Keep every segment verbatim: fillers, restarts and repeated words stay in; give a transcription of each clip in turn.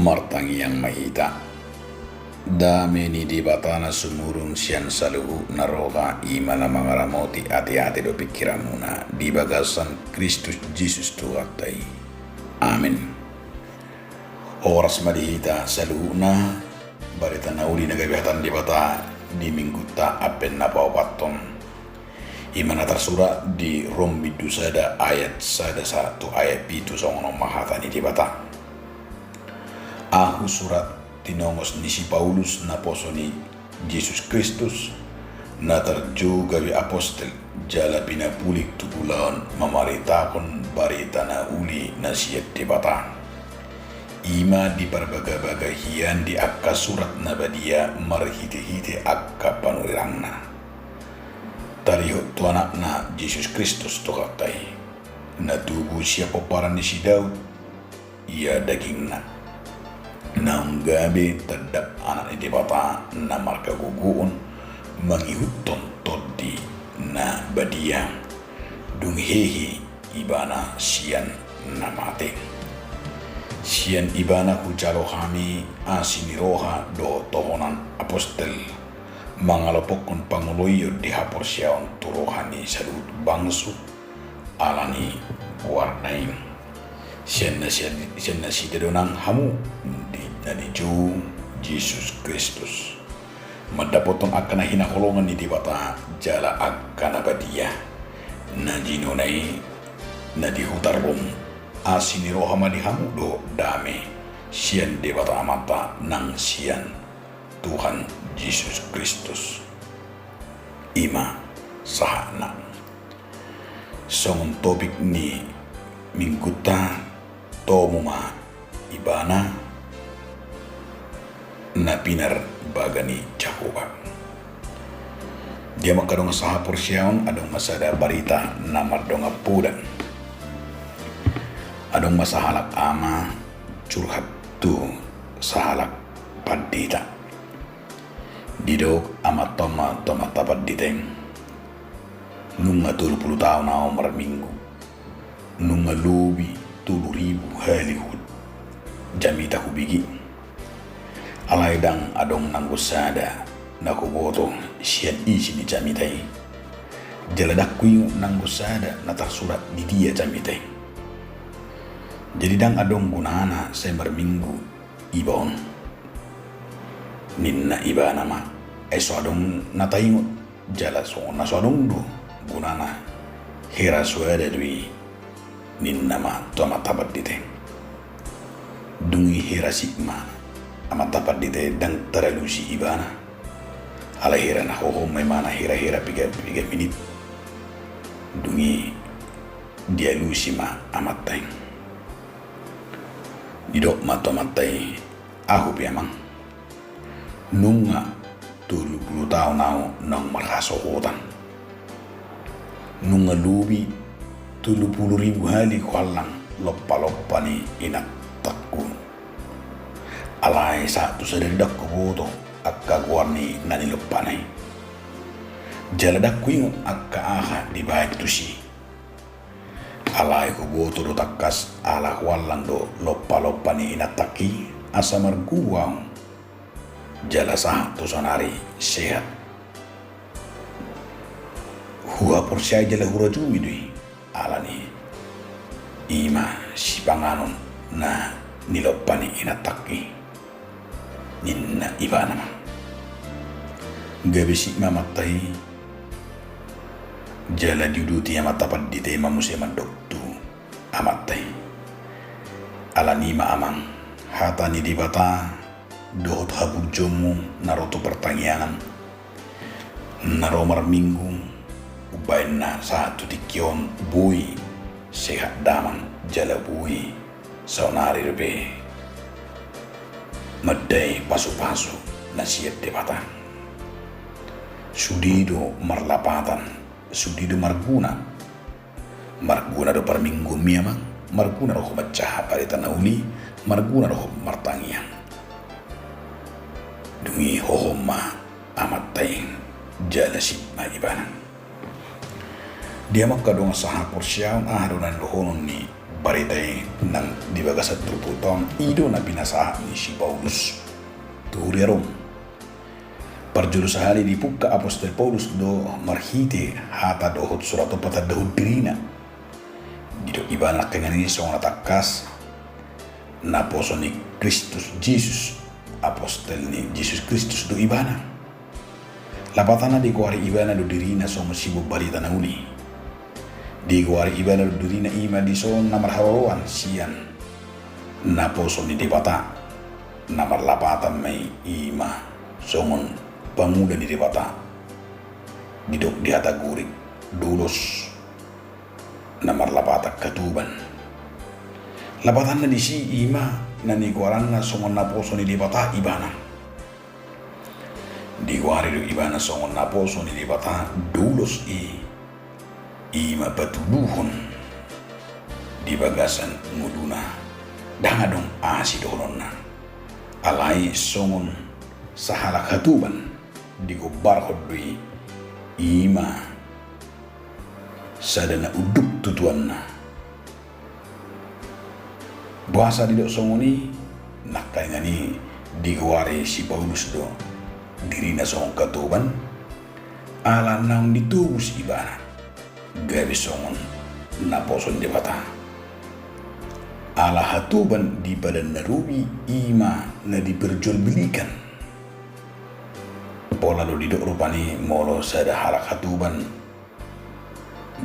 Martangiang ma hita. Dame ni Debata na sumurung sian saluhutna roha, i ma na mangaramoti ateate dohot pingkiranmuna di bagasan Kristus Jesus Tuhanta i. Amen. Horas ma di hita saluhutna. Barita na uli na gabe hata ni Debata di Minggunta Advent na paopathon, i ma na tarsurat di Rom bindu sada ayat sada sahat tu ayat pitu. Songon on ma hata ni Debata. Ahu surat tinongos ni si Paulus, naposo ni Jesus Kristus, na tarjou gabe apostel jala pinapulik tu ulaon mamaritahon barita na uli na sian Debata, i ma diparbagabaga hian di angka surat na badia marhitehite angka panurirangna, tarihot tu Anakna Jesus Kristus Tuhanta i, na tubu sian pomparan ni si Daud, ia dagingna, naung gabe tandap Anak ni Debata na marhagogoon mangihuthon Tondi na Badia, dung hehe Ibana sian na mate. Sian Ibana hujalo hami asi ni roha dohot tohonan apostel, mangalopokkon pangoloion di haporseaon tu roha ni saluhut bangso, ala ni goarna i. Sian na, sian, sian nasida do nang hamu di, na dijou Jesus Kristus, mandapothon angka na hinaholongan ni Debata jala angka na badia na jinona i, na di huta Rom. Asi ni roha ma di hamu dohot dame sian Debata Amanta nang sian Tuhan Jesus Kristus. I ma sahatna. Songon topik ni Minggunta, tomu ma Ibana na pinarbaga ni Jahowa. Di hamu angka dongan sahaporseaon, adong ma sada barita na mardongan poda. Adong ma sahalak ama curhat tu sahalak pandita. Didok amanta on ma tu amanta pandita i: Nunga tolu pulu taon ahu marminggu. Nunga lobi tolu ribu hali hujamita hubege. Alai ndang adong nanggo sada na huboto sian isi ni jamita i. Jala ndang huingot nanggo sada na tarsurat di dia jamita i. Jadi ndang adong gunana sai marminggu iba on, ninna ibana ma. Ai so adong na taingot, jala songon na so adong do gunana, hera soada do i, ninna ma tu amanta pandita i. Dung i hera sik ma amanta pandita i, ndang taralusi ibana. Alai hera na hohom ma ibana, hera-hera piga, piga minit. Dung i dialusi ma amanta i. Didok ma tu amanta i: Ahu pe amang, nunga tolu pulu taon ahu naung marhasohotan. Nunga lobi tolu pulu ribu hali huhallang lompa-lompa ni inantangku. Alai sahat tu sadari ndang huboto angka goar ni na nilompana i. Jala ndang huingot angka aha dibaen tusi. Alai huboto do tangkas ala huhallang do lompa-lompa ni inantangki asa marguru ahu. Jala sahat tu saonari sehat. Huhaporseai jala hurajumi do i, ala ni i ma sipanganon na nilompa ni inantangki, ninna ibana ma. Gabe sik ma amanta i, jala diuduti amanta pandita i ma muse mandok tu amanta i: Ala ni i ma amang, hata ni Debata dohot haburjuonmu na ro tu partangiangan, na ro marminggu, umbahen na sahat tu tingki on boi sehat damang jala boi saonari dope mandai pasu-pasu na sian Debata. Sude do marlapatan, sude do marguna. Marguna do parmingguonmi amang, marguna do ho manjaha barita na uli, marguna do ho martangiang. Dung i hohom ma amanta i, jala sip ma ibana. Di hamu angka dongan sahaporseaon, aha do na nidohonon ni Barita i nang di bagasan turpukta on, i do na pinasahat ni si Paulus tu huria Rom. Parjolo sahali dipungka apostel Paulus do marhite hata dohot surat on patandahon dirina. Didok ibana nangkaningan i songon na tangkas, naposo ni Kristus Jesus, apostel ni Jesus Kristus do ibana. Lapatanna digoari ibana do dirina songon sibombarita na uli. Digoari ibana do dirina i ma dison na marharoroan sian naposo ni Debata. Na marlapatan ma i, i ma songon pangula ni Debata. Didok di hata Gorik, doulos, na marlapatan hatoban. Lapatanna disi i ma na nigoaranna songon naposo ni Debata ibana. Digoari do ibana songon naposo ni Debata, doulos i, i ma patuduhon di bagasan ngoluna. Ndang adong aha sidohononna. Alai songon sahalak hatoban digombarhon do i, i ma sada na unduk tu tuanna. Boasa didok songon i? Nangkaningan i digoari si Paulus do dirina songon hatoban, ala naung ditobus ibana gabe songon naposo ni Debata. Ala hatoban di padan na robi, i ma na diperjualbelikan. Pola do didok rupani molo sada halak hatoban,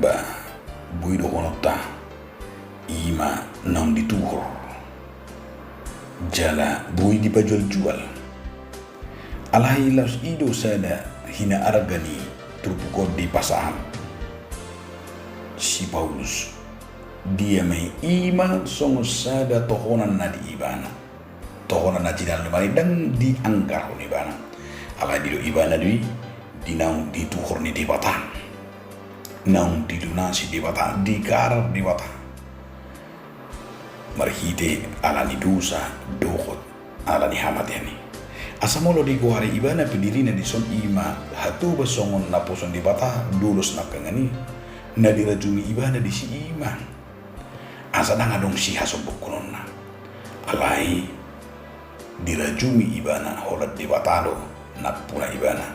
ba, boi dohononta, i ma naung dituhor jala boi dipajualjual. Alai laos i do sada hinaarga ni turpuk on dipasahat si Paulus. Dia ma i? I ma songon sada tohonan na di ibana. Tohonan na jinalo, mari ndang dianggarhon ibana. Alai didok ibana do i di naung dituhor ni Debata, naung dilunasi Debata, digarar Debata marhite ala ni dosa dohot ala ni hamatean i. Asa molo digoari ibana pe dirina dison, i ma hatoban songon naposo ni Debata, doulos nangkaningan i, na dirajumi ibana disi i ma asa ndang adong sihasombongkononna. Alai dirajumi ibana holan Debata do nampuna ibana.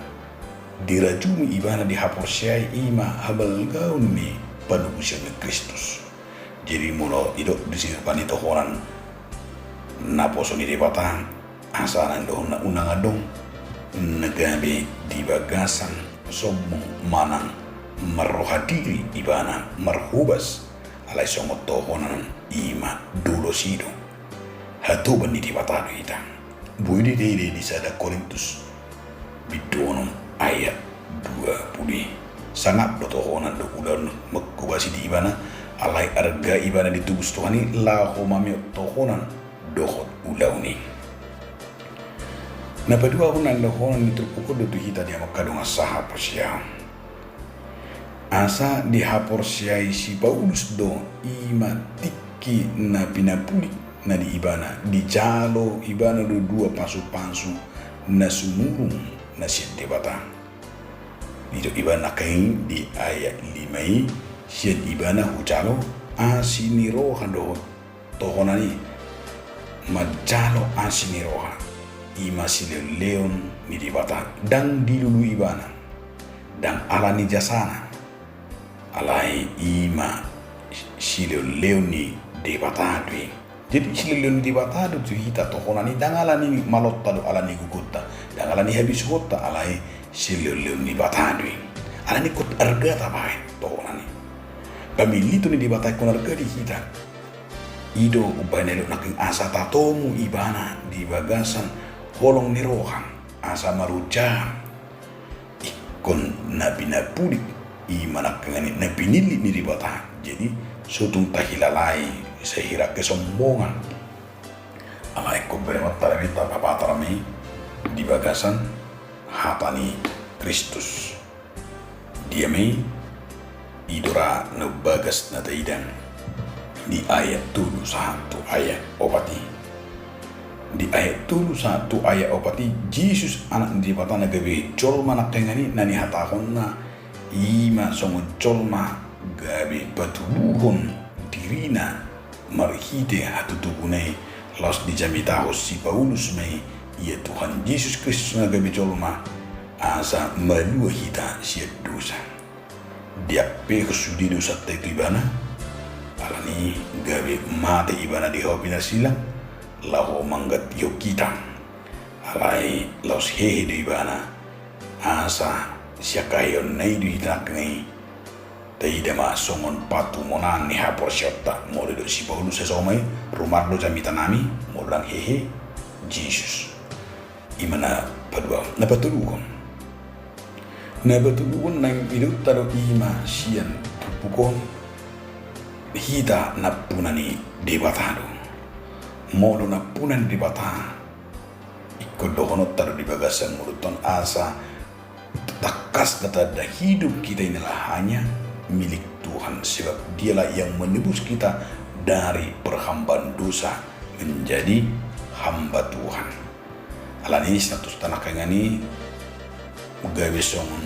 Dirajumi ibana, dihaporseai, i ma habalgaon ni panobusion ni Kristus. Jadi molo didok disi rupani tohonan naposo ni Debata, asa na nidohonna unang adong na gabe di bagasan sombong manang marroha diri ibana marhobas. Alai songon tohonan, i ma doulos i do. Hatoban ni Debata do hita. Boi didok i di sada Korintus bindu onom ayat dua pulu i. Sangap do tohonan dohot ulaon manghobasi di ibana, alai arga ibana ditobus Tuhan i laho mameop tohonan dohot ulaon i. Na paduahon, na nidokna di turpuk on do tu hita di angka dongan sahaporseaon. Asa dihaporseai si Paulus do, i ma tingki na pinapulik na di ibana, dijalo ibana do dua pasupasu na sumurung na sian Debata. Didok ibana nangkin di ayat lima i, sian ibana hujalo asi ni roha dohot tohonan i manjalo asi ni roha, i ma silehonlehon ni Debata. Ndang dilului ibana, ndang ala ni jasana, alai i ma silehonlehon ni Debata do i. Jadi silehonlehon ni Debata do tu hita tohonan i, ndang ala ni malonta dohot ala ni gogonta, ndang ala ni habisuhonta, alai silehonlehon ni Debata do i. Ala ni ingkon arga tabaen tohonan i. Pamilliton ni Debata ingkon arga di hita. I do umbahen na nidok nangkin, asa tatomu ibana di bagasan holong ni roha, asa marujak. Ingkon na pinapulik, i ma nangkin na pinillit ni Debata. Jadi so tung tahilalai sahira kesombongan. Alai ingkon bere ma tapatar ma i di bagasan hata ni Kristus. Dia ma i? I do ra na umbagas na taida di ayat tolu sahat tu ayat opat i. Di ayat tolu sahat tu ayat opat i, Jesus, Anak ni Debata na gabe jolma nangkin i, na nihatahonna i ma songon jolma gabe patuduhon dirina marhite hatutubuna i, laos dijamitahon si Paulus ma i, ia Tuhan Jesus Kristus na gabe jolma, asa malua hita sian dosa. Diampehon sude dosanta i tu ibana, alani gabe mate ibana di hau pinarsilang, laho manggantihon hita. Alai laos hehe do ibana, asa sian haheheonna i do hita nangkin i taida ma songon patumonaan ni haporseaonta, molo didok si Paulus, sasoma i, rumar do jamitanami, molo ndang hehe Jesus. I ma na paduahon. Na patoluhon. Na patoluhon naeng idaonta do i ma sian turpuk on, hita nampuna ni Debata do. Molo nampuna ni Debata, ingkon dohononta do di bagasan ngolunta on asa tangkas na tanda hidup kita inilah hanya milik Tuhan, sebab Dialah yang menebus kita dari perhambaan dosa menjadi hamba Tuhan. Alani i, status ta nangkiningan i gabe songon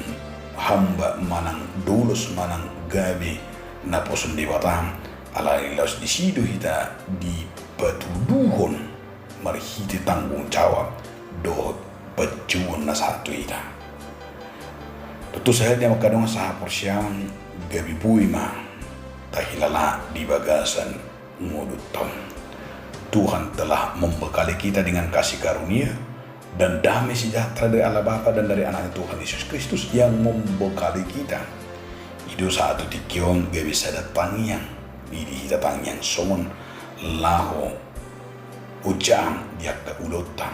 hamba manang doulos manang gabe naposo ni Debata, alai laos disi do hita dipatuduhon marhite tanggung jawab dohot panjouon na sahat tu hita. Tontu sahali, di hamu angka dongan sahaporseaon, gabe boi ma tahilala di bagasan ngolunta on. Tuhan telah membekali kita dengan kasih karunia dan damai sejahtera dari Allah Bapa dan dari Anaknya Tuhan Yesus Kristus yang membekali kita. I do sahat tu tingki on gabe sada tangiang, didi hita tangiang songon laho ojahan di angka ulaonta.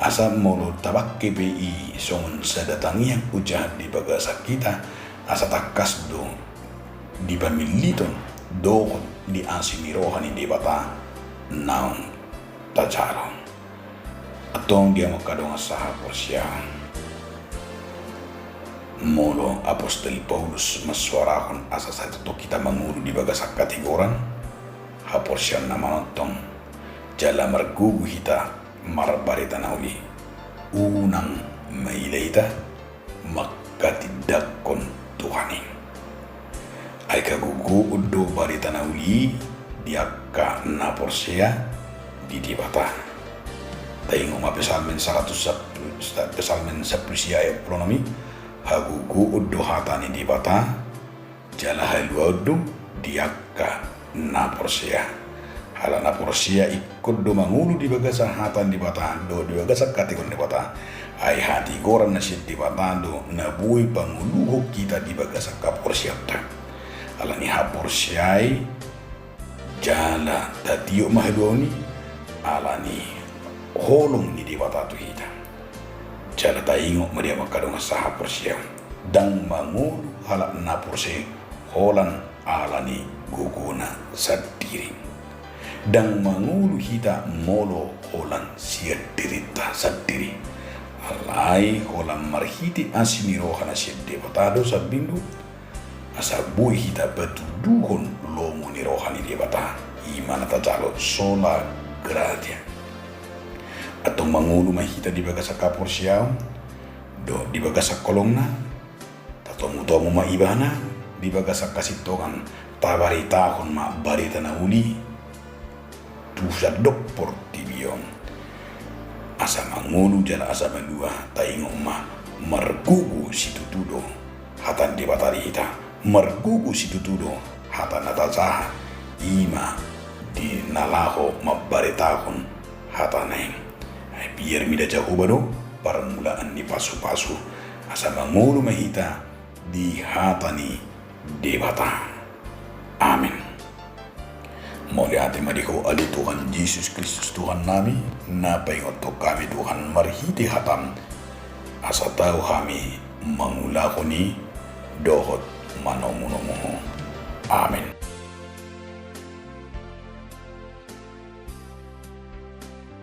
Asa molo tabangke pe i songon sada tangiang ojahan di bagasan hita, asa tangkas do dipamilliton dohot di asi ni roha ni Debata naung tajalo. Antong di hamu angka dongan sahaporseaon, molo apostel Paulus mansoarahon asa sai tongtong hita mangolu di bagasan hatigoran, haporseaon na manongtong, jala margogo hita marbarita na uli, unang maila hita mangkatindangkon Tuhan i. Ai hagogoon do barita na uli i di angka na porsea di Debata. Taingot ma Psalmen saratus sampulu, Psalmen sampulu sia ayat sampulu onom i, hagogoon do hata ni Debata, jala haluaon do di angka na porsea. Halak na porsea ingkon do mangolu di bagasan hata ni Debata dohot di bagasan hatigoran ni Debata. Ai hatigoran na sian Debata do na boi pangoluhon hita di bagasan haporseaonta. Alani haporseai jala tatiop ma haluaon i, alani holong ni Debata tu hita. Jala taingot ma di hamu angka dongan sahaporseaon, ndang mangolu halak na porsea holan alani gogona sandiri. Ndang mangolu hita molo holan sian dirinta sandiri. Alai holan marhite asi ni roha na sian Debata do sambing do, asa boi hita patuduhon lomo ni roha ni Debata, i ma na tajalo sola gratia. Antong mangolu ma hita di bagasan haporseaon dohot di bagasan holongna, tatomutomu ma Ibana di bagasan hasintongan, tabaritahon ma barita na uli tu sandok portibi on. Asa mangolu jala asa malua, taingot ma, margogo situtu do hata ni Debata di hita, margogo situtu do hata na tajaha, i ma di na laho mambaritahon hatana i. Ai biar mida Jahowa do parmulaan ni pasupasu, asa mangolu ma hita di hata ni Debata. Amen. Mauliate ma di Ho ale Tuhan Jesus Kristus Tuhannami, na paingothon hami Tuhan marhite hataM, asa tau hami mangulahon i dohot manomunomu Ho. Amen.